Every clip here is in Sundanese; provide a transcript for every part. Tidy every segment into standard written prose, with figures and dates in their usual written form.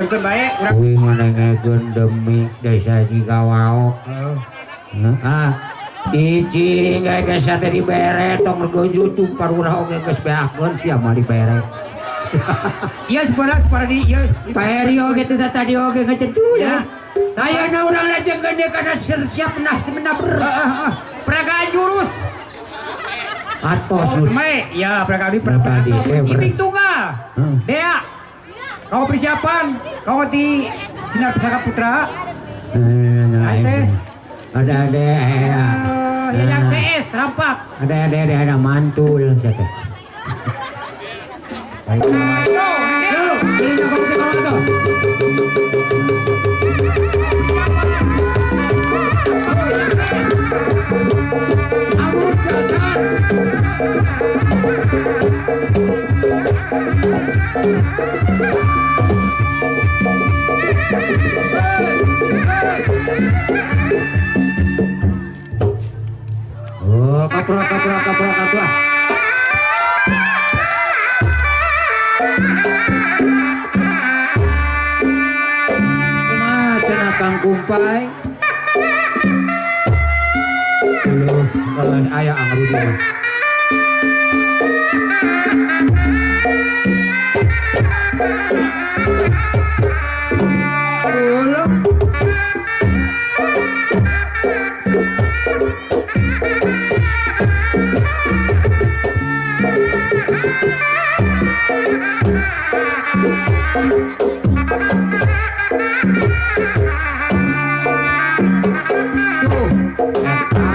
Keun bae urang. Kuing ngandengekeun demi desa Cikawao. Heeh. Cicing gae geus teh dibere tong rego parurah oge geus beakeun sia mah dibere. Ieu sebenarnya separadi ieu. Pak Heri oge teh tadi oge ngecedu Ya. ya. Saya urang lajengkeun deui kana siap nah semenah ber. Heeh. Peragaan jurus. Atos Oh, mae, ya peragaan di peragaan. Ibing tunggal. Dea. Kau persiapan, kau di Sinar Pesaka Putra. Ada ada yang CS rampak. Ada mantul saya teh. Oh, kaprok kaprok kaprok kaprok. Kumaha cenah Kang Kumpai? Dulu aya Ang Rudi mah. Dulu. Tuh, eta.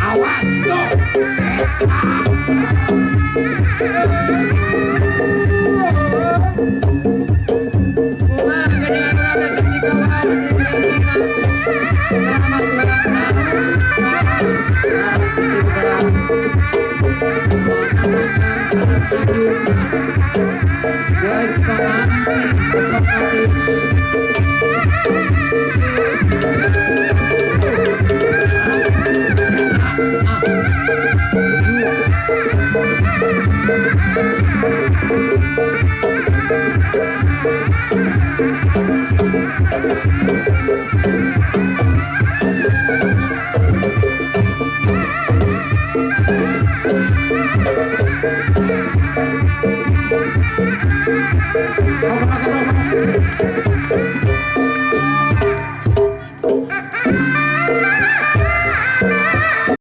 Awas dong. Geus panganten otomatis.